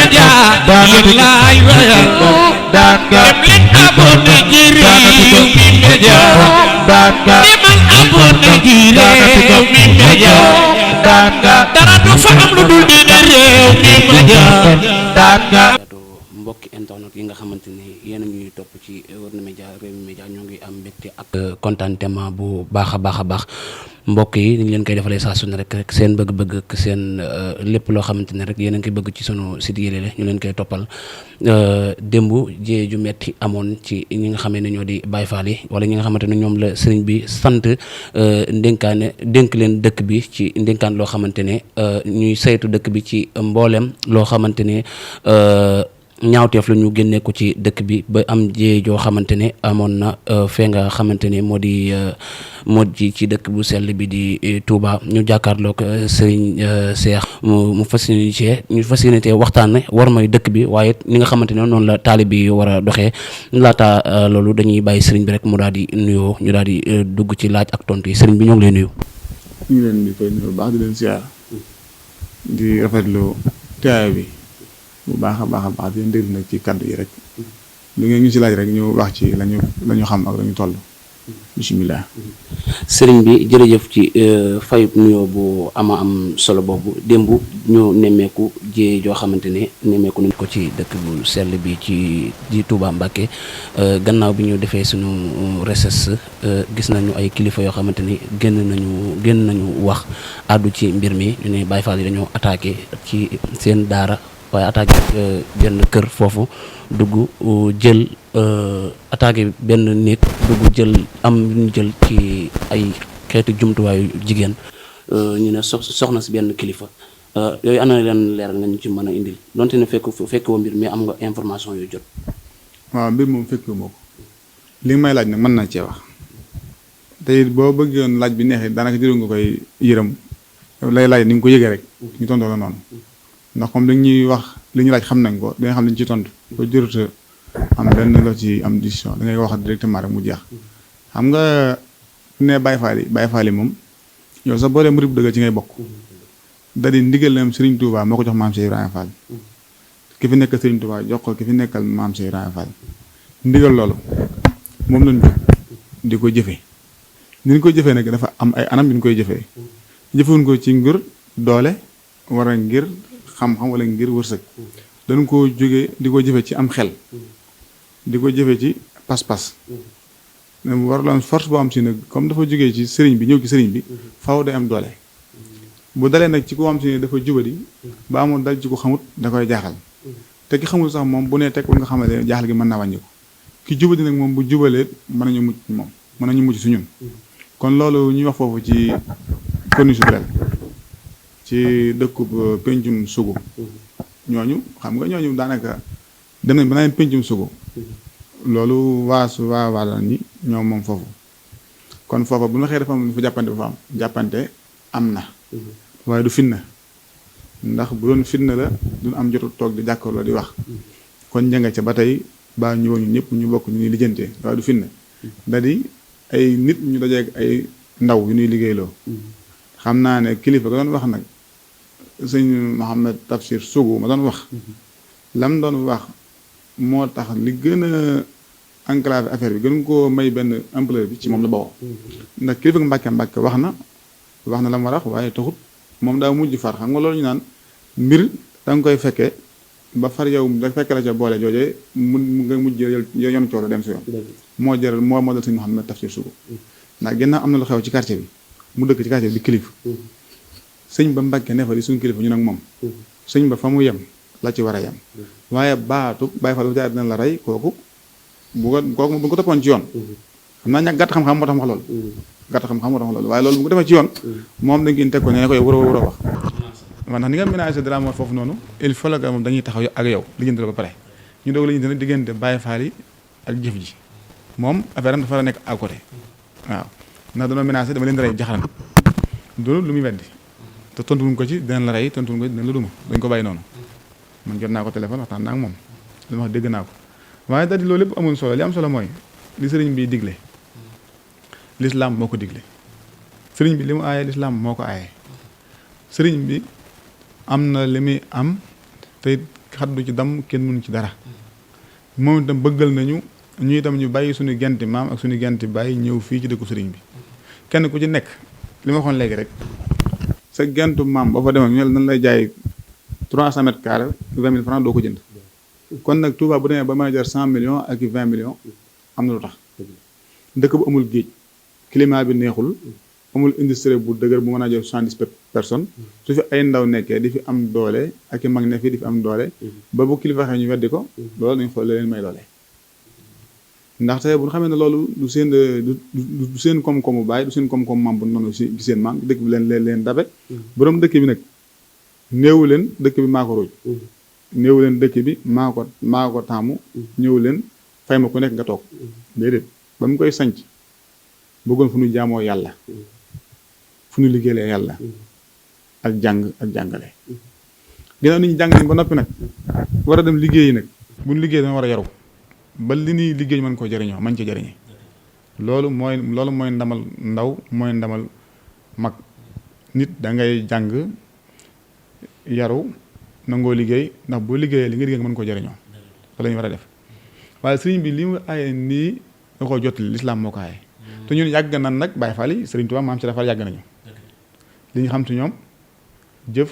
media lillahi wa dem leen abonné ci Rewmi Media demal abonné ci Rewmi Media dara du fa am lu dul diine Rewmi Media. mbokki internet yi nga xamante ni yéen a ñuy topp ci Rewmi Media ñoo ngi am mbégte ak contentement bu baax a baax mbokk yi ni ñu leen koy defalee saa su ne rek seen bëgg-bëgg ak seen lépp loo xamante ne rek yéen a ngi koy bëgg ci sunu site yi ñu leen koy toppal démb jiyee ju metti amoon ci ñi nga xamee ne ñoo di Baye Fall yi wala ñi nga xamante ne ñoom la sëriñ bi sant dénk leen dëkk bi ci ndénkaan loo xamante ne ñuy saytu dëkk bi ci mboolem loo xamante ne ñaawteef la ñu génnee ko ci dëkk bi ba am jiyee joo xamante ne amoon na fee nga xamante ne moo di ci dëkk bu sell bi di Touba ñu jàkkaarloog Serigne Cheikh mu fas yéene tee waxtaan war mooy dëkk bi waaye ni nga xamante ne noonu la taalib bi war a doxee laata loolu dañuy bàyyi Serigne bi rek mu daal di nuyoo ñu daal di dugg ci laaj ak tontu yi Serigne bi ñoo ngi lay nuyu. ñu ngi leen di koy nuyu bu baax di leen siyaar di rafetlu teewaay bi bu baax a baax di leen déglu nag ci kàddu yi rek lu ngeen ñu si laaj rek ñu wax ci lañu xam ak lañu toll bisimilah. sëriñ bi jërëjëf ci fayub nuyoo bu am solo boobu démb ñu nemmeeku jiyee joo xamante ne nemmeeku nañ ko ci dëkk bu sell bi ci Touba Mbacké gannaaw bi ñu defee suñu recherche gis nañu ay kilifa yoo xamante ni génn nañu wax àddu ci mbir mi ñu ne Baye Fall yi dañoo attaqué ci seen daara waaye attaqué benn kër foofu dugg jël attaqué benn nit dugg jël am ñu jël ci ay xeetu jumtuwaayu jigéen ñu ne soxna si benn kilifa yooyu ana leen leeral nga ñu ci mën a indil donte ne fekk woo mbir mi am nga information yu jot. waaw mbir moom fekk moo ko li nga may laaj nag mën naa cee wax te it boo bëggoon laaj bi neexee daanaka jëru nga koy yërëm lay laaj ni nga ko yëgee rek ñu tontoo la noonu ndax comme li ñuy wax li ñu laaj xam nañ ko da nga xam li ñu ci tontu ba jërut am benn la ci am décision da ngay wax directement rek mu jeex xam nga ne Baye Fall yi moom yow sax boo dee murid bu dëgg ci ngay bokk da di ndigal na Serigne Touba moo ko jox maam Cheikh Ibrahima Fall ki fi nekkal Serigne Touba jox ko ki fi nekkal maam Cheikh Ibrahima Fall ndigal loolu moom lañ jóg di ko jëfee ni ñu koy jëfee nag dafa am ay anam yu ñu koy jëfee jëfewuñ ko ci ngir doole war a ngir xam-xam wala ngir wërsëg dañ koo jógee di ko jëfe ci am xel di ko jëfe ci pas-pas war loon force boo am si nag comme dafa jógee ci sëriñ bi ñëw ci sëriñ bi faaw day am doole bu dalee nag ci ko am si ne dafa jubadi ba amoon dal ci ko xamut da koy jaaxal te ki xamul sax moom bu nee teg nga xamante ne jaaxal gi mën naa wàññi ko ki jubadi nag moom bu jubalee mën nañu mucc moom mën nañu mucc su ñun kon loolu ñuy wax foofu ci corniche su ci dëkkub pencum sugu ñooñu xam nga ñooñu daanaka dem nañ ba naan pencum sugu loolu waa ni ñoom moom foofu kon foofa bu ñu waxee dafa am fa jàppante am na waaye du fitna ndax bu doon fitna la duñ am jotu toog di jàkkaarloo di wax kon njënga ca ba tey ba ñëwoon ñu ñëpp ñu bokk ñu ñuy lijjantee waaye du fitna da di ay nit ñu dajeeg ay ndaw yu ñuy liggéeyloo xam naa ne kilifa ga doon wax nag sëñ Mouhamed Tafsir Sougou ma doon wax lam doon wax moo tax li gën a enclavé affaire bi gën koo may benn ampleur bi ci moom la bawoo ndax kilifa nga Mbàkke wax na la mu war a wax waaye taxut moom daa mujj far xam nga loolu ñu naan mbir da nga koy fekkee ba far yow da fekke la ca boole joojee nga mujj yoon coono dem si yoon moo dal sëñ Mouhamed Tafsir Sougou ndax ginnaaw am na lu xew ci quartier bi mu dëkk ci quartier bi di kilifa sëñ ba Mbàkke ne fa di suñu kilifa ñu nag moom sëñ ba fa mu yem la ci war a yem waaye baatu Baye Fall bu jaar dina la rey kooku bu ko toppoon ci yoon xam naa ñàkk gàtt xam-xam moo tax wax loolu waaye loolu bu ko defee ci yoon moom dañ koy teg ko ne koy war a wax man ndax ni nga ménagé dara moo foofu noonu il faut que moom dañuy taxaw ak yow lijjanti la ba pare ñu doog lijjanti nag diggante Baye Fall yi ak jëf ji moom affaire am dafa nekk à côté waaw ndax dañoo ménagé dama leen di rey jaxaran doolu lu muy weddi te tontuwuñ ko ci dinañ la rey tontuwuñ ko dinañ la duma dañ ko bàyyi noonu man jot naa ko téléphone waxtaan naa ak moom li ma wax dégg naa ko waaye daal di loolu lépp amul solo li am solo mooy li sëriñ bi digle lislaam moo ko digle sëriñ bi li mu aaye lislaam moo ko aaye sëriñ bi am na li muy am te xaddu ci dam kenn mënu ci dara moom itam bëggal nañu ñu itam ñu bàyyi suñu genti maam ak suñu genti bàyyi ñëw fii ci dëkku sëriñ bi kenn ku ci nekk li ma waxoon léegi rek sa gentu maam ba fa dem ak ñu dañ lay jaay 300 mètres carrés 20 000 francs doo ko jënd kon nag Touba bu demee ba mën a jar 100 millions ak 20 millions am na lu tax dëkk bu amul géej climat bi neexul amul industrie bu dëgër bu mën a jël 70 personnes su fi ay ndaw nekkee di fi am doole ak i mag ne fii di fi am doole ba bu kilifa waxee ñu weddi ko loolu nañ xool leen may doole ndaxte bu ñu xamee ne loolu du seen koom-koomu baay du seen koom-koomu maam bu noonu si seen maam dëkk bi leen dabe borom dëkk bi nag néewu leen dëkk bi maa ko ruuj néewu leen dëkk bi maa ko taamu ñëw leen fay ma ku nekk nga toog déedéet ba mu koy sanc bëggoon fu ñu jaamoo yàlla fu ñu liggéeyee yàlla ak jàng ak jàngale ginnaaw nit ñi jàng nañ ba noppi nag war a dem liggéeyi nag bu ñu liggéey dana war a yaru ba li ñuy liggéey mën koo jëriñoo mañ ci jëriñe loolu mooy ndamal ndaw mooy ndamal mag nit da ngay jàng yaru nangoo liggéey ndax boo liggéeyee li nga liggéey nga mën koo jëriñoo loolu la ñu war a def waaye sëriñ bi li mu aaye nii nga koo jottali lislaam moo ko aaye te ñun yàgg nan nag Baay Faal yi Sëriñ Tuubaa maam ci dafa yàgg nañu li ñu xam ci ñoom jëf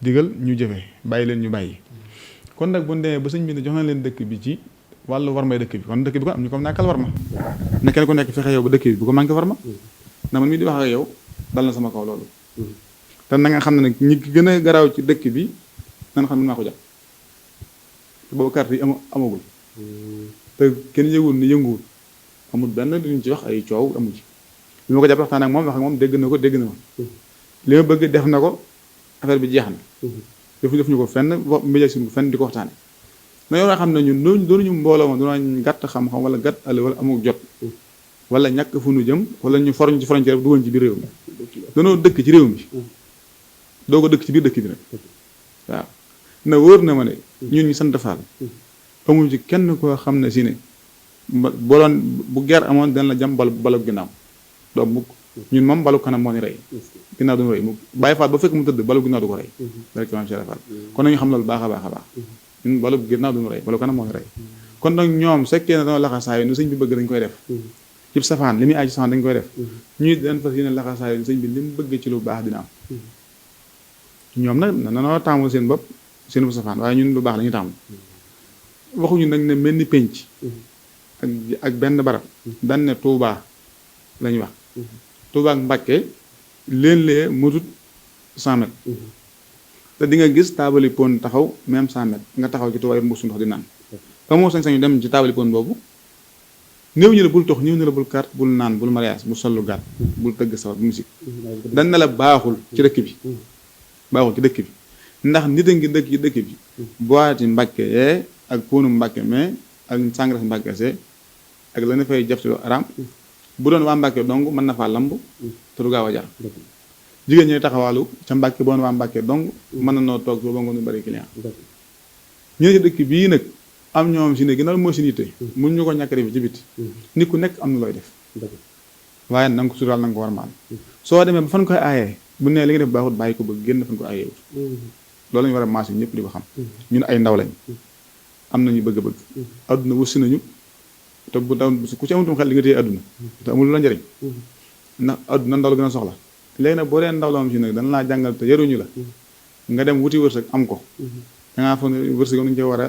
digal ñu jëfe bàyyi leen ñu bàyyi kon nag bu ñu demee ba sëñ bi ne jox na leen dëkk bi ci wàllu warmay dëkk bi kon dëkk bi kon am ñu ko nàkkal war ma ne kenn ku nekk fexe yow ba dëkk bi bu ko manqué war ma na man mii di wax ak yow dal na sama kaw loolu te na nga xam ne nag ñi gën a garaaw ci dëkk bi na nga xam ne maa ko jàpp te boobu carte yi amagul te kenn yëgul ni yënguwul amul benn duñ ci wax ay coow amu ci li ma ko jàpp waxtaan ak moom wax ak moom dégg na ma li ma bëgg def na ko affaire bi jeex na def ñu ko fenn média suñ ko fenn di ko waxtaane na yow nga xam ne ñun doonuñu mbooloo ma doon gàtt xam-xam wala gàtt àll wala amul jot wala ñàkk fu nu jëm wala ñu forñ ci frontière bi dugal ci biir réew mi danoo dëkk ci réew mi doo ko dëkk ci biir dëkk bi nag waaw na wóor na ma ne ñun ñu sant Faal amul ci kenn koo xam ne si ne boo doon bu guerre amoon dana la jam balu ginnaaw doo mukk ñun moom balu kanam moo ni rey ginnaaw duñu rey mukk bàyyi faal ba fekk mu tëdd balu ginnaaw du ko rey rek maam Cheikh Fall kon nañu xam loolu baax a baax a baax ñun balu ginnaaw duñu rey balu kanam moo ni rey kon nag ñoom sekkee ne dana laxasaayu nu sëñ bi bëgg dañ koy def cib safaan li muy aaj safaan dañ koy def ñuy den fas yéene laxasaayu sëñ bi li mu bëgg ci lu baax dina am ñoom nag nanoo taamul seen bopp seen bu safaan waaye ñun lu baax la ñuy taamu waxuñu nag ne mel ni pénc ak benn barab dan ne Touba la ñuy wax Touba ak Mbàkke leen mutut 100 mètres te di nga gis taabali pon taxaw même 100 mètres nga taxaw ci Touba yor mbuusu ndox di naan ka moo sañ-sañu dem ci taabali pon boobu néew ñu la bul tox néew ñu la bul carte bul naan bul mariage bul sollu gàtt bul tëgg sawar bu musique dan na la baaxul ci dëkk bi baaxul ci dëkk bi ndax nit a ngi dëkk ci dëkk bi boiti Mbàkke yee ak ponu Mbàkke mais ak sàngara Mbàkke see ak la na fay jëf ci araam bu doon waa Mbàkke dong mën na faa lamb te du gaaw a jar jigéen ñooy taxawaalu ca Mbàkke bu doon waa Mbàkke dong mën na noo toog ba nga nu bari client ñu ne ci dëkk bii nag am ñoom si ne ginnaaw moo si yitte mun ñu ko ñàkk def ci biti nit ku nekk am na looy def waaye na nga ko suturaal na nga ko war maal soo demee ba fan koy aayee bu nee li nga def baaxut bàyyi ko ba génn fan ko aayee wut loolu lañu war a maas ñëpp di ko xam ñun ay ndaw lañ am nañu bëgg-bëgg adduna wëssi nañu te bu ndaw ku ci amatum xel li nga téye adduna te amul lu la njëriñ ndax adduna ndaw la gën a soxla léegi nag boo dee ndaw la moom si nag dana laa jàngal te yaruñu la nga dem wuti wërsëg am ko dangaa foog ne wërsëg nañu cee war a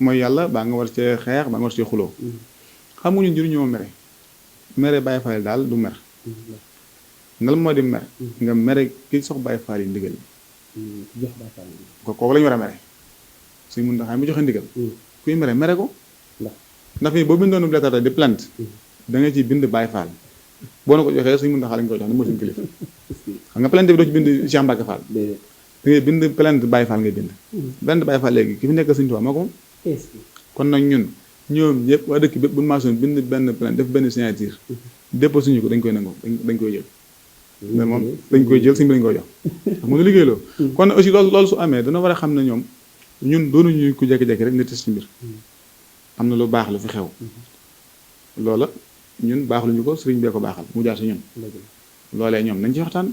mooy yàlla baa nga war cee xeex baa nga war cee xuloo xamuñu njëriñoo mere Baay Faal daal du mer ngal moo di mer nga mere ki sox Baay Faal yi ndigal kooku la ñu war a mere suñ mun taxaa mi joxe ndigal kuy mere ko ndax fii boo bindoon lettre di plainte da nga ciy bind Baay Faal boo na ko joxee suñ mun taxaa lañ koy jox ne mooy suñu kilifa xam nga plainte bi doo ci bind Cheikh Mbacke Fall da ngay bind plainte Baay Faal ngay bind plainte Baay Faal léegi ki fi nekk Sëñ Tuubaa moo ko moom kon nag ñoom ñëpp waa dëkk bépp bu maasoon bind benn plainte def benn signature déposé suñu ko dañ koy nangoo dañ koy jël mais moom dañ koy jël suñu bi dañ koy jox ndax mënu liggéeyloo kon aussi loolu su amee dana war a xam ne ñoom ñun doonuñu ku jekki-jekki rek netti ci mbir am na lu baax lu fi xew loola ñun baax luñu ko sëriñ bee ko baaxal mu jaar si ñun loolee ñoom nañ ci waxtaan.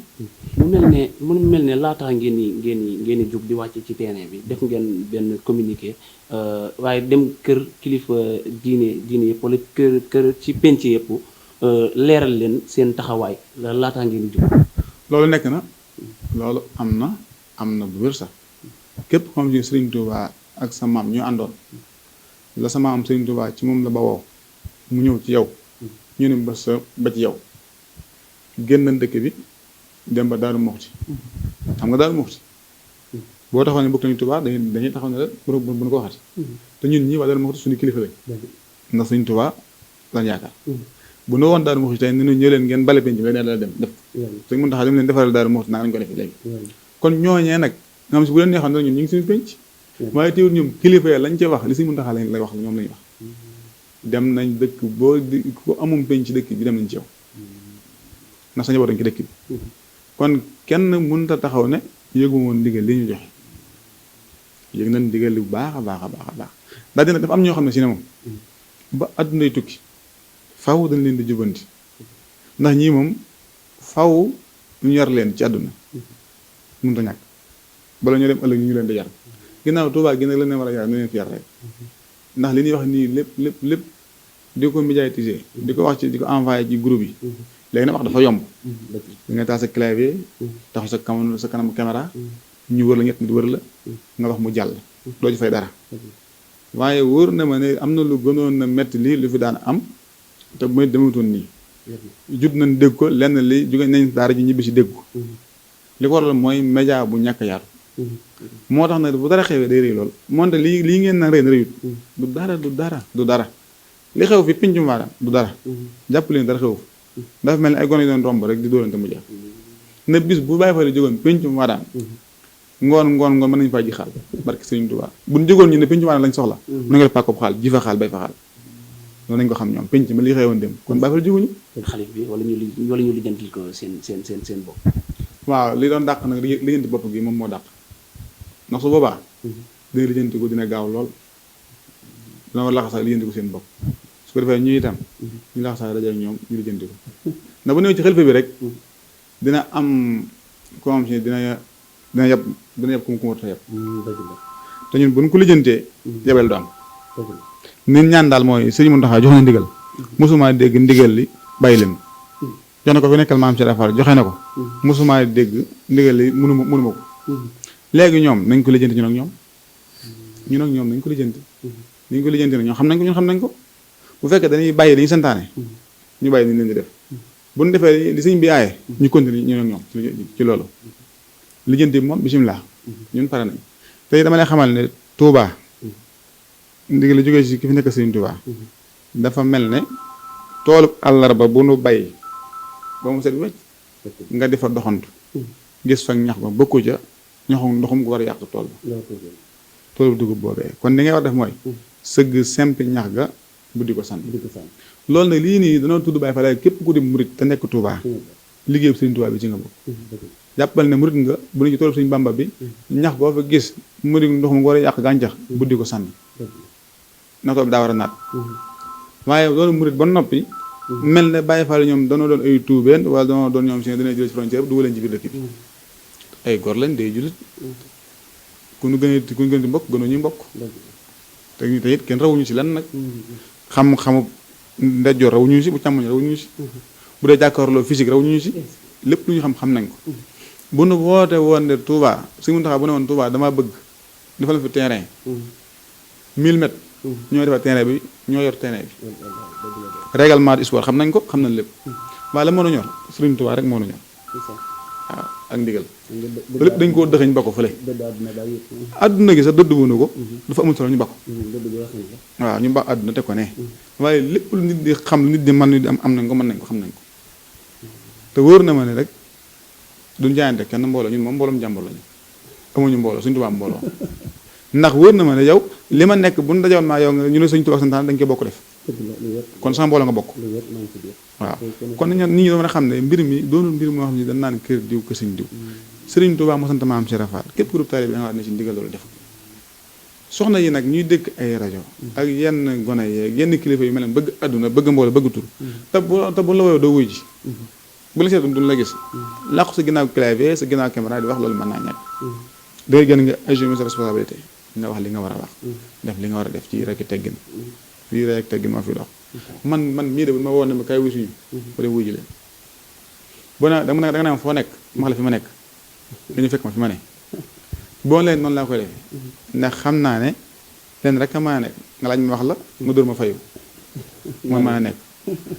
mu mel ne laataa ngeen di jóg di wàcc ci terrain bi def ngeen benn communiqué waaye dem kër kilifa diine yëpp wala kër ci penc yëpp leeral leen seen taxawaay laataa ngeen di jóg. loolu nekk na loolu am na bu wér sax képp xam si Serigne Touba ak sa maam ñu àndoon la sa maam Serigne Touba ci moom la ba woo mu ñëw ci yow ñu ne ba ci yow génn dëkk bi dem ba Daaru Muxti xam nga Daaru Muxti boo taxaw ne bokk nañu Touba dañuy taxaw ne la bu nu ko waxati te ñun ñii waa Daaru Muxti suñu kilifa lañ ndax Serigne Touba lañ yaakaar bu nu woon Daaru Muxti tey ni ñu ñëw leen ngeen bale penc bi la dem def Serigne Mountakha dem leen defaral Daaru Muxti naa lañ ko defee léegi kon ñooñee nag nga xam si bu leen neexoon ñun ñu ngi suñu penc waaye teewul ñoom kilifa ya lañ ca wax li Serigne Mountakha lay wax ñoom lañuy wax dem nañ dëkk boo ku amum penc ci dëkk bi dem nañ ci yow ndax sa njaboot dañ ci dëkk bi kon kenn mënut a taxaw ne yëgu woon ndigal li ñu joxe yëg nañ ndigal li bu baax a baax a baax a baax daal dina dafa am ñoo xam ne si ne moom ba addunay tukki faw dañ leen di jubanti ndax ñii moom faw ñu yar leen ci àdduna mënut a ñàkk bala ñoo dem ëllëg ñu leen di yar ginnaaw Tuubaa gi nag la ne war a yar nu leen fi yar rek ndax li ñuy wax nii lépp di ko médiatiser di ko wax ci di ko envoyé ci groupe yi léegi nag wax dafa yomb da ngay taal sa clavier taxu sa kanam caméra ñu wër la ñett nit wër la nga wax mu jàll doo ci fay dara waaye wóor na ma ne am na lu gënoon na metti lii lu fi daan am te mooy dematuon nii jut nañ dégg ko lenn li jóge nañ daara ji ñibbi si dégg ko li ko waral mooy média bu ñàkk yaatu moo tax nag bu dara xewee day rëy lool moonte lii ngeen naan rëy na rëyut du dara li xew fi pincum waadam du dara jàpp leen dara xew dafa mel ni ay gone yu doon romb rek di dóorante mu jeex ne bis bu bàyyi fa la jógoon pincum waadam ngoon mën nañu faa ji xaal barke Sëriñ Tuubaa buñ jógoon ñu ne pincum waadam lañ soxla mën nga def pàkkob xaal ji fa xaal bay fa xaal loolu nañ ko xam ñoom pinc ma li xewoon dem kon bàyyi fa la jóguñu xalif bi wala ñu lijjantil ko seen bopp waaw li doon dàq nag lijjanti bopp gi moom moo dàq ndax su boobaa dina lijjanti ko dina gaaw lool dina war laxasaay lijjanti ko seen bopp su ko defee ñu itam ñu laxasaay daje ak ñoom ñu lijjanti ko ndax bu ñëwee ci xalifa bi rek dina am ko am si dina yab ku mu war a yab te ñun bu ñu ko lijjantee yabel du am nit ñaan daal mooy Sëriñ Mountakha jox na ndigal mosuma dégg ndigal li bàyyi leen jox na ko fi nekkal maam Cheikh Fall joxe na ko mosuma dégg ndigal li mënuma ko léegi ñoom nañ ko lijjanti ñun ak ñoom nañ ko lijjanti nañ ko lijjanti nag ñoom xam nañ ko ñun xam nañ ko bu fekkee dañuy bàyyi dañuy santaane ñu bàyyi ni leen di def bu ñu defee li sëñ bi aaye ñu continuer ñun ak ñoom ci loolu lijjanti moom bisimilah ñun pare nañ tey dama lay xamal ne Touba ndigal la jógee ci ki fi nekk sëñ Touba dafa mel ne toolub àllarba bu nu bay ba mu set wecc nga di fa doxantu gis fa ñax ba bëkku ca ndoxum gu war a yàq tool ba toolu dugub boobee kon li ngay war def mooy sëgg sempi ñax ga buddi ko sànni loolu nag lii nii danoo tudd Baay Faal képp ku di murit te nekk Touba liggéey Sëriñ Touba bi ci nga bokk jàppal ne murit nga bu ne ci toolu Sëriñ Bamba bi ñax boo fa gis mu di ndox mu war a yàq gàncax buddi ko sànni na tool bi daa war a naat waaye loolu murit ba noppi mel ne Baay Faal ñoom danoo doon ay tuubeen wala danoo doon ñoom si dana jëlee ci frontière bi dugal leen ci biir dëkk bi ay gor lañ day julit ku ñu gën di mbokk gënoo ñuy mbokk te it kenn rawuñu si lan nag xam-xamu ndeyjoor rawuñu si bu càmmoñ rawuñu si bu dee jàkkaarloo physique rawuñu si lépp lu ñu xam nañ ko bu nu woote woon ne Touba Sëriñ Mountakha bu ne woon Touba damaa bëgg dafa la fi terrain 1000 mètres ñoo defar terrain bi ñoo yor terrain bi règlement de sport xam nañ ko xam nañ lépp waaye la moo nu ñor Sëriñ Touba rek moo nu ñor waaw ak ndigal lépp dañ koo dëxëñ ba ko fële àdduna gi sax dëdd woonu ko dafa amul solo ñu ba ko waaw ñu ba àdduna teg ko ne waaye lépp lu nit di xam lu nit di mën am nañ ko mën nañ ko xam nañ ko te wóor na ma ne rek duñ jaayante kenn mbooloo ñun moom mbooloom jàmbur lañu amuñu mbooloo Sëriñ Tuubaa mbooloo ndax wóor na ma ne yow li ma nekk bu ñu dajoon maa yow ñu ne Sëriñ Tuubaa santaan dañ koy bokk def kon sama mbooloo nga bokk waaw kon nit ñi doon mën a xam ne mbir mi doonul mbir moo xam ne dañ naan kër diw kër sëñ diw Sëriñ Tuubaa moo sant maam Cheikh Fall képp groupe taalibe bi da nga war ne ci ndigal loolu def soxna yi nag ñuy dëkk ay rajo ak yenn gone yeeg yenn kilifa yu mel ne bëgg àdduna bëgg mbooloo bëgg tur te bu la woyoo doo wuy ji bu la seet duñ la gis làqu sa ginnaaw clavier sa ginnaaw caméra di wax loolu mën naa ñàkk day gën nga assumer sa responsabilité nga wax li nga war a wax def li nga war a def ci rek teggin fii rek teggin moo fi dox man mii de bu ma woon ne ma kay wuy suñu ba dem wuy ji leen boo na da nga naan foo nekk ma wax la fi ma nekk dañu fekk ma fi ma ne boo leen noonu laa koy defee ndax xam naa ne leen rek a mën a nekk nga laaj ma wax la ma dóor ma fayu mooy mën a nekk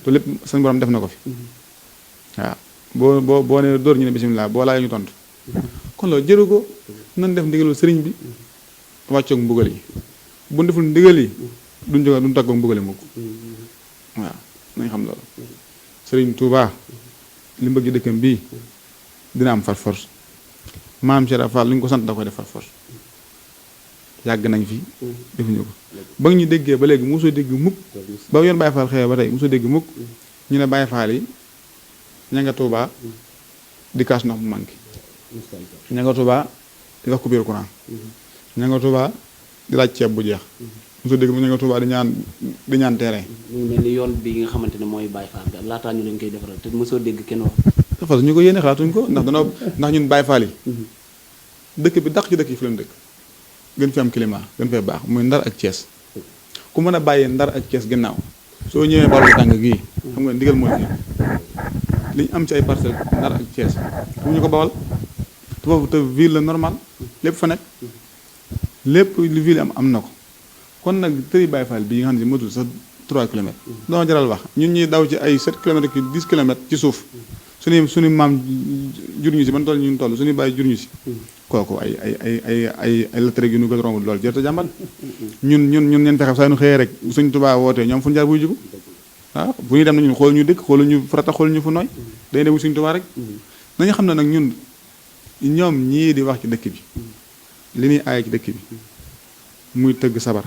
te lépp seen borom def na ko fi waaw boo ne dóor ñu ne bisimilah boo laajee ñu tontu kon loolu jëru ko nan def ndigalu sëriñ bi wàccoog mbugal yi bu deful ndigal yi duñ tàggoog mbugal yi mukk waaw nañ xam loolu sëriñ Touba li mu bëgg ci dëkkam bii dina am far force maam Cheikh Fall lu ñu ko sant da koy def far force yàgg nañ fi defuñu ko ba ñu déggee ba léegi mosoo dégg mukk ba yoon Baye Fall xëy ba tey mosoo dégg mukk ñu ne Baye Fall yi ña nga Touba di kaas ndox mu manqué ña nga Touba di wax coupure courant ña nga Touba di laaj ceeb bu jeex mosoo dégg ña nga Touba di ñaan terrain. mu mel ni yoon bi nga xamante ne mooy Baye Fall bi laataa ñu leen koy defaral te mosoo dégg kenn wax. dafa ñu ko yéene xalaatuñ ko ndax ñun Baye Fall yi dëkk bi dàq ci dëkk yi fi leen dëkk gën fi am climat gën fee baax muy Ndar ak Thiès ku mën a bàyyi Ndar ak Thiès gannaaw soo ñëwee Bawol tàng gii xam nga ndigal mooy li ñu am ci ay parcelles Ndar ak Thiès fu ñu ko Bawol te foofu te ville la normal lépp fa nekk lépp lu ville am na ko kon nag tëri Baye Fall bii nga xam ne motul sax 3 kilomètres doo jaral wax ñun ñuy daw ci ay 7 kilomètres ki 10 kilomètres ci suuf suñu maam jur ñu si ban toll ñun toll suñu bàyyi jur ñu si kooku ay latéré gi ñu ko romb loolu jërte jàmbat ñun neen fexe saa ñu xëyee rek suñ Tuubaa wootee ñoom fu ñu jaar buy jugu waaw bu ñuy dem na ñun xool ñu dëkk xoolu ñu farata xoolu ñu fu nooy day dem suñ Tuubaa rek nañu xam ne nag ñun ñoom ñii di wax ci dëkk bi li ñuy aaye ci dëkk bi muy tëgg sabar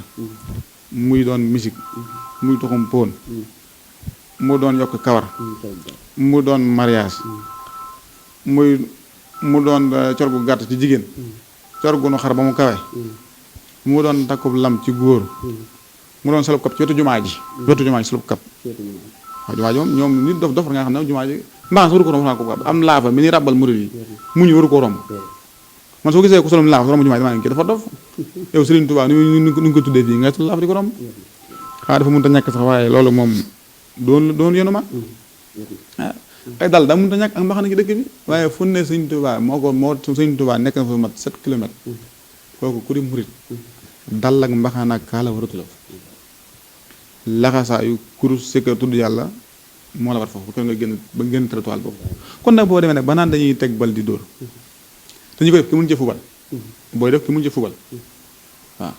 muy doon musique muy toxum poon mu doon yokk kawar mu doon mariage mu doon cor gu gàtt ci jigéen cor gu nu xar ba mu kawe mu doon takkub lam ci góor mu doon salub kap ci wetu jumaa ji salub kap waaw jumaa ji moom ñoom nit dof nga xam ne jumaa ji mbaa waru ko romb naa ko am laafa mi ni ràbbal murid yi mu ñu waru ko romb man soo gisee ko solom laafa romb jumaa ji damaa ngi dafa dof yow Serigne Touba ni ko tuddee fii nga sol laafa di ko romb xanaa dafa mënut a ñàkk sax waaye loolu moom doon yenu ma ay dal daa mënut a ñàkk ak mbaxana ci dëkk bi waaye fu ne Sëñ Tuubaa moo Sëñ Tuubaa nekk na fa mat 7 kilomètres kooku ku di murit dal ak mbaxana ak kaala waratu la laxasaayu kurus sëkkër tudd yàlla moo la war foofu ba nga génn trottoir boobu kon nag boo demee nag ba naan dañuy teg bal di dóor te ñu ko def ki mun ci fubal booy def ki mun ci fubal waaw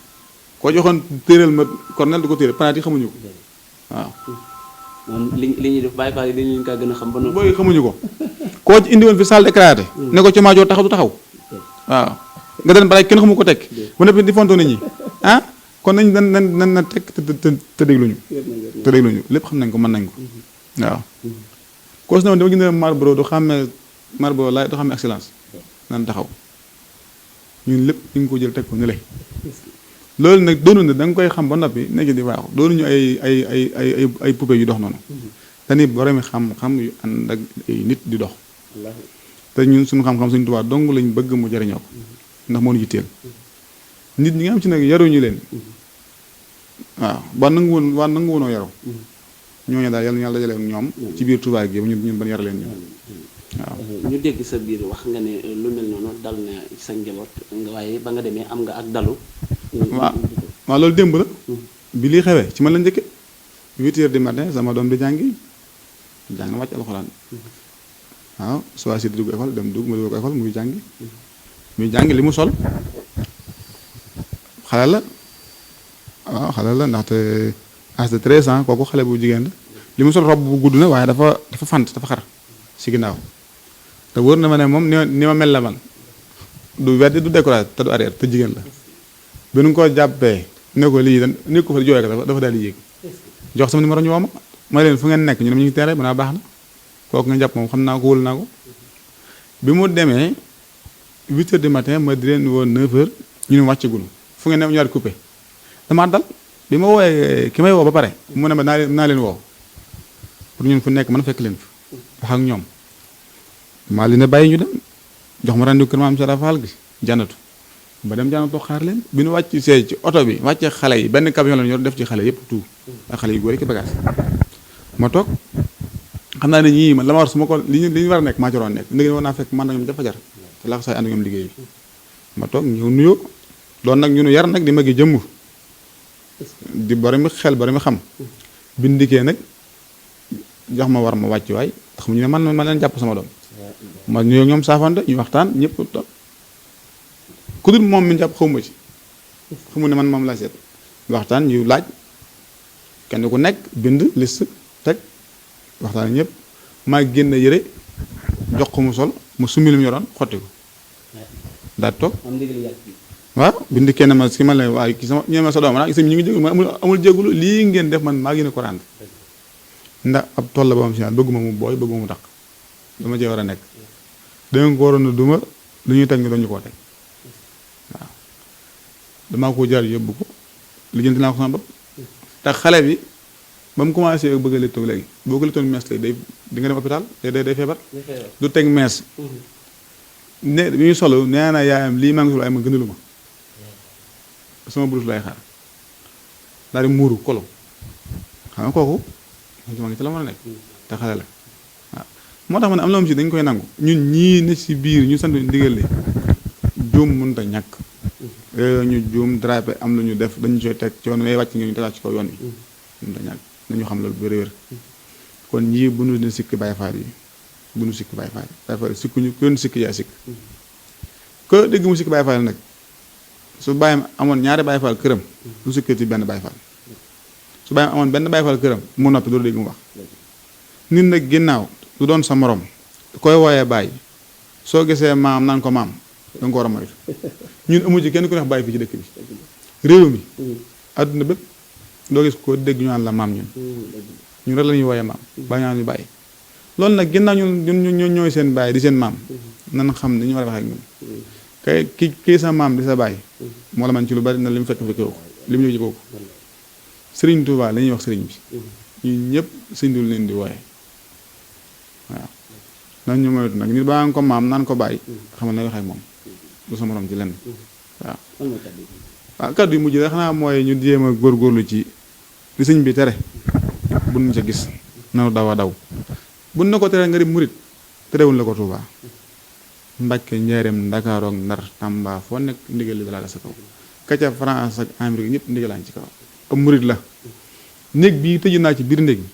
koo joxoon téeral ma cornel du ko téeral penalty xamuñu ko waaw moom li ñuy def Baye Fall yi dañu leen kaa gën a xam ba noonu. booy xamuñu ko koo ci indi woon fi salle d'éclairage ne ko ci maajoo taxaw du taxaw waaw nga den balay kenn xamu ko teg bu nekk di fonto nit ñi kon nañ nan na teg te dégluñu te dégluñu lépp xam nañ ko mën nañ ko waaw koo si ne dama gis Marlboro du xàmmee Marlboro laay du xàmmee excellence nan taxaw ñun lépp ñu ngi ko jël teg ko ne lay loolu nag doonu na da nga koy xam ba noppi nekk di waaxu doonuñu ay poupée yu dox noonu dañuy boromi xam-xam yu ànd ak ay nit di dox te ñun suñu xam-xam Sëñ Tuubaa dong lañ bëgg mu jariñoo ko ndax moo ñu yitteel nit ñi nga xam ci nag yaruñu leen waaw waa nangu woonoo yaru ñooñu daal yàlla dajale ñoom ci biir Tuubaa gi ñun ban yar leen ñoom waaw ñu dégg sa biir wax nga ne lu mel noonu dal na sa njaboot waaye ba nga demee am nga ak dalu waaw loolu démb la bi lii xewee ci man la njëkke 8 heures du matin sama doom di jàng na wàcc alxuraan waaw soit si dugg école dem dugg ma dugg école muy jàngi li mu sol xale la waaw xale la ndaxte âge de 13 ans kooku xale bu jigéen la li mu sol robe bu gudd na waaye dafa fant dafa xar si ginnaaw te wóor na ma ne moom ni ma mel la man du weddi du découragé te du arrière te jigéen la bi nu ko jàppee ne ko lii ne ko fa di jooy ko dafa daal di yéeg jox sama numéro ñu woo ma leen fu ngeen nekk ñu ne ñu ngi teere ba baax na kooku nga jàpp moom xam naa ko wóolu naa ko bi mu demee 8 heures du matin ma di leen woo 9 heures ñu ne wàccagul fu ngeen ne ñu war coupé damaa dal bi ma woowee ki may woo ba pare mu ne ma naa leen woo pour ñun fu nekk mën a fekk leen fi wax ak ñoom maa li ne bàyyi ñu dem jox ma rendu kër maam Sara Fall gi janatu ba dem janatu xaar leen bi nu wàcc see ci oto bi wàccee xale yi benn camion la ñu def ci xale yëpp tout ak xale yu góor yi ki bagage ma toog xam naa ne ñii man la ma war su ma ko li ñu war a nekk maa ci waroon nekk ndëgg war naa fekk man ak ñoom dafa jar te laa ko saay ànd ak ñoom liggéey bi ma toog ñëw nuyoo doon nag ñu nu yar nag di magi jëmm di boromi xel boromi xam bindikee nag jox ma war ma wàcc waay tax mu ñu ne man ma leen jàpp sama doom ma nuyoo ñoom saafante ñu waxtaan ñëpp toog ku dul moom mi jàpp xawma ci xamu ne man moom laa seet waxtaan ñu laaj kenn ku nekk bind liste teg waxtaan ñëpp maa génn yëre jox ko mu sol mu summi lu mu yoroon xotti ko daal toog waaw bind kenn ma si ma la waaye ki sama ñeema sa doom nag ñu ngi jégul ma amul jégulu lii ngeen def man maa ngi ne ko rànd ndax ab toll la ba am si bëgguma mu booy bëgguma mu tax dama cee war a nekk danga ko waroon a duma lu ñuy teg ñu doon ñu koo teg waaw damaa ko jaar yóbbu ko lijjanti naa ko sama bopp te xale bi ba mu commencé bëgg a léttoo léegi boo ko léttoon mees tey day di nga dem hôpital day feebar du teg mees ne bi ñu solo nee na yaayam lii maa ngi solo ay ma gënalu ma sama burus lay xaar daal di muuru kolo xam nga kooku ma ngi ci la mën a nekk te xale la waaw moo tax ma ne am la moom si dañ koy nangu ñun ñii ne si biir ñu sant ndigal li juum mënut a ñàkk ñu juum drapé am lu ñu def dañu koy teg ci yoon way wàcc nga ñu tegaat ci kaw yoon bi mënut a ñàkk nañu xam loolu wér-wér kon ñii bu nu ne sikki Baay Faal yi bu nu sikki Baay Faal yi sikkuñu ku leen sikki yaa sikk ko dégg mu sikki Baay Faal nag su bàyyam amoon ñaari Baay Faal këram du sikkee ci benn Baay Faal su bàyyam amoon benn Baay Faal këram mu noppi doo dégg mu wax nit nag ginnaaw du doon sa morom koy wooyee bàyyi soo gisee maam naan ko maam danga ko war a moytu ñun amu ci kenn ku neex bàyyi fii ci dëkk bi réew mi àdduna bépp doo gis ko dégg ñu naan la maam ñun rek la ñuy wooyee maam ba ñaan ñu bàyyi loolu nag ginnaaw ñun ñooy seen bàyyi di seen maam nan xam ni ñu war a waxee ak ñun kay kii sa maam di sa bàyyi moo la man ci lu bari na li mu fekk fekkoo ko li mu ñëw ci kooku sëriñ Tuubaa la ñuy wax sëriñ bi ñun ñëpp sëñ dul leen di wooye waaw nan ñu moytu nag nit baa nga ko maam naan ko bàyyi xam ne waxee moom du sa morom ci lenn waaw kàddu yu mujj rek xanaa mooy ñu jéem a góorgóorlu ci li sëñ bi tere bu nu ca gis nanu daw a daw bu na ko tere nga di murit terewul la ko Tuubaa Mbàkke Njaaréem Ndakaaru ak Ndar Tamba foo nekk ndigal li dalaa la sa kaw kaca France ak Amérique ñëpp ndigalaan ci kaw am murit la néeg bii tëju naa ci biir néeg bi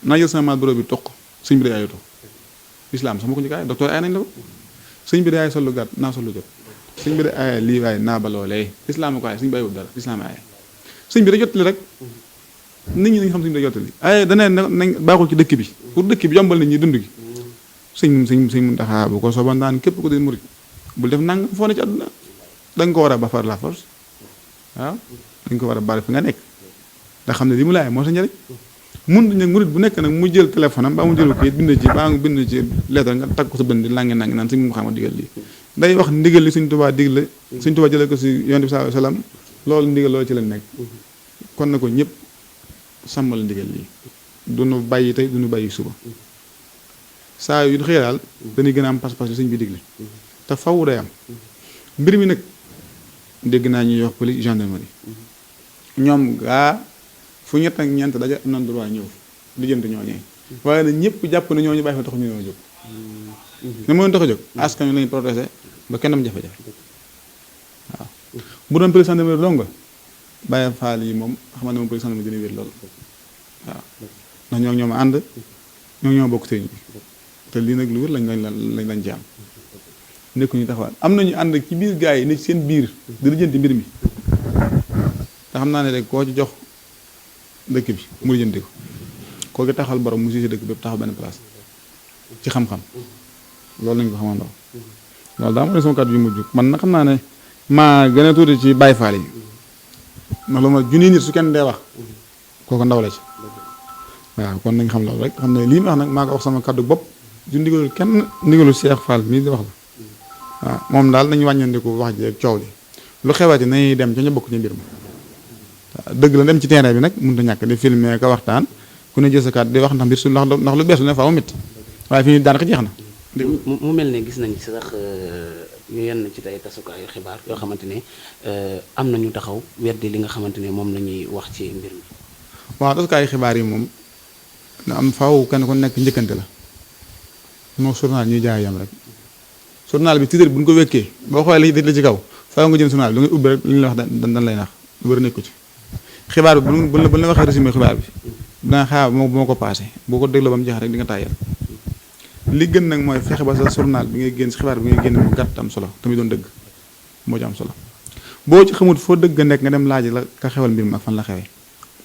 naa jël sama maat bureau bi toq sëñ bi day aayatu lislaam sama ko njëkk aay docteur ay nañ la ko sëñ bi day aay sollu gàtt naa sollu jot sëñ bi day aay lii waaye naa ba loolee lislaam ko aay sëñ bi aayut dara lislaam aay sëñ bi da jottali rek nit ñi nañ xam sëñ bi da jottali ay dana nañ baaxul ci dëkk bi pour dëkk bi yombal nit ñi dund gi sëñ Muntaxa bu ko sooban daan képp ko di murit bul def nang foo ne ci àdduna danga ko war a ba far la force waaw dañ ko war a bari fi nga nekk nga xam ne li mu laay moo sa njëriñ mun nag murit bu nekk nag mu jël téléphone am ba mu jël kayit bind ci ba nga bind ci lettre nga tagg ko sa bënd di langi nangi naan sëñ mu xam digal lii day wax ndigal li Sëñ Tuubaa digle Sëñ Tuubaa jëlee ko si Yonent bi sallallahu alayhi wasallam loolu ndigal loolu ci la nekk kon na ko ñëpp sàmmal ndigal lii duñu bàyyi tey duñu bàyyi suba saa yu xëy daal dañuy gën a am pas-pas bi sëñ bi digle te faw day am mbir mi nag dégg naa ñuy wax police gendarmerie ñoom gaa fu ñett ak ñeent daja am na droit ñëw lijjanti ñooñee waaye nag ñëpp jàpp na ñooñu bàyyi fa tax ñu ñoo jóg ne moo tax a jóg askan wi lañu protégé ba kenn am jafe-jafe waaw bu doon police gendarmerie dong nga bàyyi faal yi moom xam ne moom police gendarmerie dina wér lool waaw ndax ñoo ñoom ànd ñoo bokk sëriñ bi te lii nag lu wér lañ ci am nekkuñu taxawaat am nañu ànd ci biir gars yi ne seen biir di lijjanti mbir mi te xam naa ne rek koo ci jox dëkk bi mu lijjanti ko koo gi taxal borom mu siisi dëkk bépp taxaw benn place ci xam-xam loolu lañ ko xamandoo loolu daa ma ne sama kàddu yu mujj man na xam naa ne maa gën a tuuti ci Baay Faal yi ndax lu ma junni nit su kenn dee wax kooku ndaw la ci waaw kon nañ xam loolu rek xam ne lii ma wax nag maa ko wax sama kàddu bopp du ndigalul kenn ndigalul Cheikh Fall mii di wax la waaw moom daal nañu wàññandiku wax ji ak coow li lu xewati nañuy dem ca ñu bokk ci mbir ma waaw dëgg la dem ci terrain bi nag mënut a ñàkk di filmer ka waxtaan ku ne jël sa kàddu di wax ndax mbir su ndax lu bees lu ne faaw métti waaye fi ñu daanaka jeex na mu mel ne gis nañ ci sax ñu yenn ci tey tasukaayu xibaar yoo xamante ne am na ñu taxaw weddi li nga xamante ne moom la ñuy wax ci mbir mi. waaw tasukaayu xibaar yi moom na am faaw kenn ku nekk njëkkante la moo journal ñuy jaay yam rek journal bi titre bu ñu ko wékkee boo xoolee li ci kaw faaw nga jëm journal bi da ngay ubbi rek li ñu la wax dan lay nax lu bëri nekku ci xibaar bi bu la waxee résumé xibaar bi danga xaar moo ko passé boo ko dégloo ba mu jeex rek di nga tàyyal li gën nag mooy fexe ba sa journal bi ngay génn si xibaar bi ngay génn mu gàtt am solo tamit doon dëgg moo ci am solo boo ci xamut foo dëgg nekk nga dem laaj la ka xewal mbir mi ak fan la xewee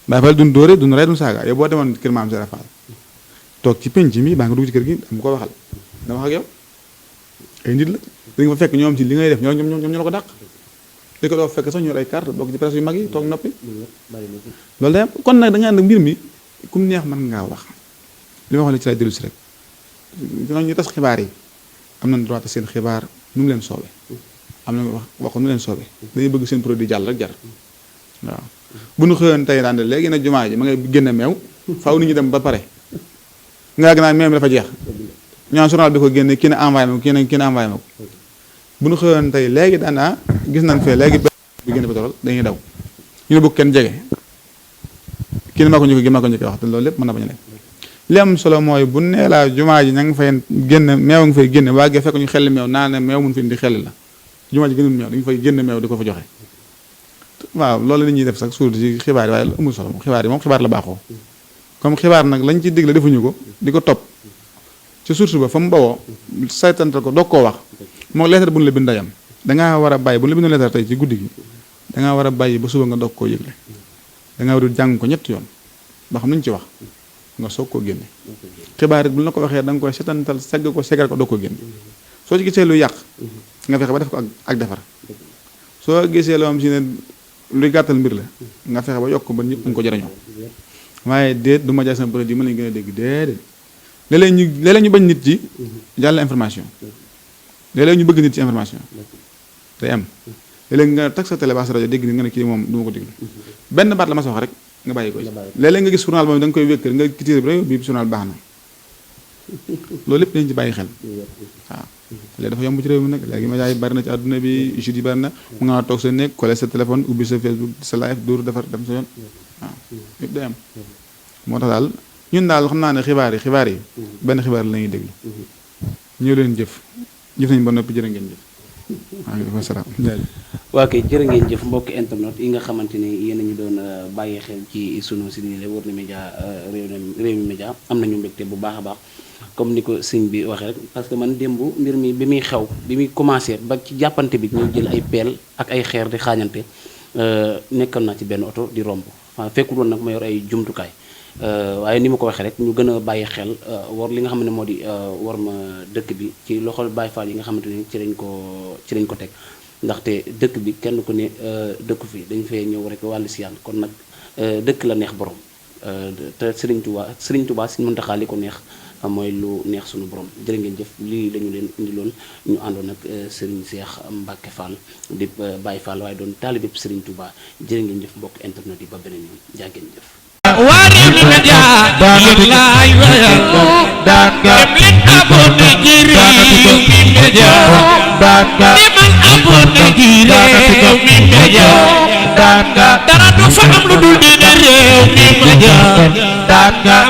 bàyyi fal dun dóore dun rey dun saaga yow boo demoon kër maam Sera Fall toog ci penc mi baa nga dugg ci kër gi am ko waxal dama wax ak yow ay nit la di nga fa fekk ñoom ci li ngay def ñoom ñoo la ko dàq li ko doo fekk sax ñu ay carte bokk ci presse yu mag yi toog noppi loolu day am kon nag da nga ànd mbir mi kum neex mën ngaa wax li ma wax ne ci lay dellu si rek ñu tas xibaar yi am nañ droit seen xibaar nu mu leen soobee am na wax ko nu leen soobee dañuy bëgg seen produit jàll rek jar waaw bu ñu xëyoon tey daan léegi nag jumaa ji ma ngay génne meew faaw nit ñi dem ba pare nga yàgg naa meew mi dafa jeex ñaan journal bi ko génne kii ne envoyé ma ko kii ne envoyé ma ko bu ñu xëyoon tey léegi daanaa gis nañ fee léegi bi génne pétrole dañuy daw ñu ne bëgg kenn jege kii ne maa ko njëkk wax te loolu lépp mën na bañ a nekk li am solo mooy bu nee laa jumaa ji ña nga fay génn meew nga fay génne waagee fekk ñu xelli meew naa ne meew mun fi indi xelli la jumaa ji gënul meew dañu fay génn meew di ko fa joxe waaw loolu la ñuy def sax suul ci xibaar yi waaye amul solo moom xibaar yi moom xibaar la baaxoo comme xibaar nag lañ ci digle defuñu ko di ko topp ci source ba fa mu bawoo saytantal ko doog koo wax moo leetar bu ñu la bind yam dangaa war a bàyyi bu ñu la bindoon leetar tey ci guddi gi dangaa war a bàyyi ba suba nga doog koo yëgle dangaa war a jàng ko ñetti yoon ba xam nañu ci wax nga soog koo génne xibaar it bu ñu la ko waxee da nga koy setantal segg ko seggal ko doog koo génne soo ci gisee lu yàq nga fexe ba def ko ak defar soo gisee loo am si ne luy gàttal mbir la nga fexe ba yokk ba ñëpp ñu ko jëriñoo waaye déet du ma jaay sama produit mën nañu gën a dégg déedéet léeg-léeg ñu bañ nit ci jàll information léeg-léeg ñu bëgg nit ci information day am léeg-léeg nga tag sa télé ba sa rajo dégg nit nga ne kii moom du ma ko déglu benn baat la ma sa wax rek nga bàyyi ko léeg-léeg nga gis journal boobu da nga koy wékkër nga titre bi rek bii journal baax na loolu lépp dañ ci bàyyi xel waaw léegi dafa yomb ci réew mi nag léegi média yi bari na ci àdduna bi judi yi bari na mu nga toog sa néeg collé sa téléphone ubbi sa Facebook sa live dóor defar dem sa yoon waaw yëpp day am moo tax daal ñun daal xam naa ne xibaar yi benn xibaar la ñuy déglu ñëw leen jëf nañ ba noppi jërë ngeen jëf waaw salaam waa kay jërë ngeen jëf mbokki internet yi nga xamante ni yéen a ñu doon bàyyi xel ci sunu si nii Warna Média Rewmi Média am nañu mbégte bu baax a baax comme ni ko sëñ bi waxee rek parce que man démb mbir mi bi muy xew bi muy commencé ba ci jàppante bi ñu jël ay peel ak ay xeer di xaañante nekkal naa ci benn oto di romb fekkul woon nag ma yor ay jumtukaay waaye ni ma ko waxee rek ñu gën a bàyyi xel war li nga xam ne moo di war ma dëkk bi ci loxol Baay Faal yi nga xamante ni ci lañ ko teg ndaxte dëkk bi kenn ku ne dëkku fi dañ fee ñëw rek wàllu si yàlla kon nag dëkk la neex borom te Serigne Touba Serigne Mountakha li ko neex mooy lu neex suñu borom jërë ngeen jëf lii lañu leen indiloon ñu àndoon ak Serigne Cheikh Mbacke Fall di Baye Fall waaye doon taalibe Serigne Touba jërë ngeen jëf mbokk internet yi ba beneen yoon jaa ngeen jëf. Warna Média yéen laay wayal dem leen abonné ci Rewmi Média demal abonné ci Rewmi Média dara du fa am lu dul di Rewmi Média